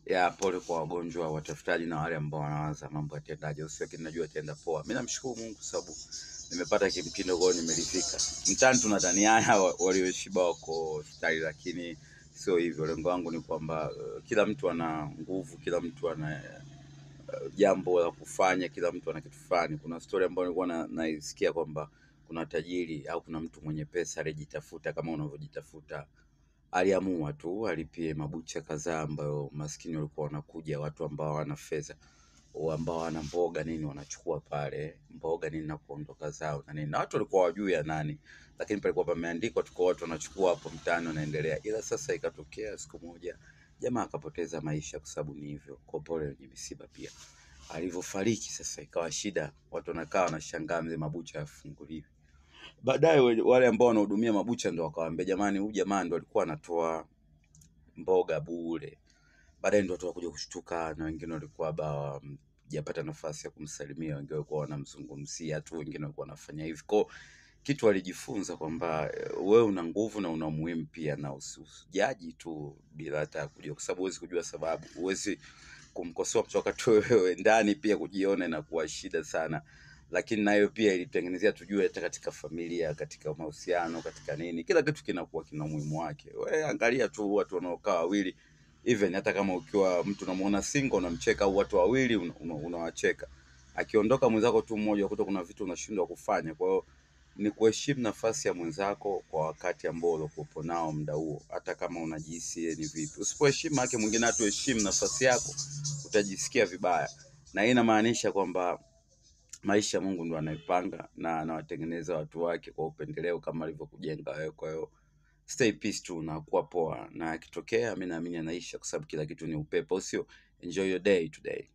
Ya pole kwa wagonjwa, watafutaji na wale ambao wanawaza mambo yatendaje usiku, lakini najua yataenda poa. Mimi namshukuru Mungu sababu nimepata kimtindo, kwao nimeridhika. Mtaani tunadhaniana walioshiba wako style, lakini sio hivyo. Lengo langu ni kwamba kila mtu ana nguvu, kila mtu ana jambo la kufanya, kila mtu ana kitu fulani. Kuna story ambayo nilikuwa naisikia kwamba kuna tajiri au kuna mtu mwenye pesa alijitafuta kama unavyojitafuta, aliamua tu alipie mabucha kadhaa ambayo maskini walikuwa wanakuja, watu ambao hawana fedha, ambao wana mboga nini, wanachukua pale mboga nini na kuondoka zao na nini, na watu walikuwa wajui ya nani, lakini palikuwa pameandikwa tuko watu wanachukua hapo mtaani wanaendelea. Ila sasa ikatokea siku moja jamaa akapoteza maisha, kwa sababu ni hivyo, kwa pole wenye misiba pia. Alivyofariki sasa ikawa shida, watu wanakaa wanashangaa, mzee mabucha yafunguliwe. Baadaye wale ambao wanahudumia mabucha ndo wakawaambia, jamani, huyu jamaa ndo alikuwa anatoa mboga bure. Baadaye ndo watu wakuja kushtuka, na wengine walikuwa hawajapata nafasi ya kumsalimia, wengine walikuwa wanamzungumzia tu, wengine walikuwa wanafanya hivi. Kwa kitu walijifunza kwamba wewe una nguvu na una umuhimu pia, na usijaji tu bila hata kujua, kwa sababu huwezi kujua sababu, huwezi kumkosoa mtu wakati wewe ndani pia kujiona inakuwa shida sana. Lakini nayo pia ilitengenezea tujue hata katika familia, katika mahusiano, katika nini, kila kitu kinakuwa kina umuhimu wake. Wewe angalia tu watu wanaokaa wawili, even hata kama ukiwa mtu unamuona single unamcheka, au watu wawili unawacheka, akiondoka mwenzako tu mmoja, ukuta kuna vitu unashindwa kufanya. Kwa hiyo ni kuheshimu nafasi ya mwenzako kwa wakati ambao uliokuwepo nao muda huo, hata kama unajihisi yeye ni vipi. Usipoheshimu yake mwingine hatuheshimu nafasi yako, utajisikia vibaya, na hii inamaanisha kwamba maisha Mungu ndo anaipanga na anawatengeneza watu wake kwa upendeleo kama alivyokujenga wewe. Kwa hiyo stay peace tu na kuwa poa, na akitokea mi naamini anaisha, kwa sababu kila kitu ni upepo, sio? Enjoy your day today.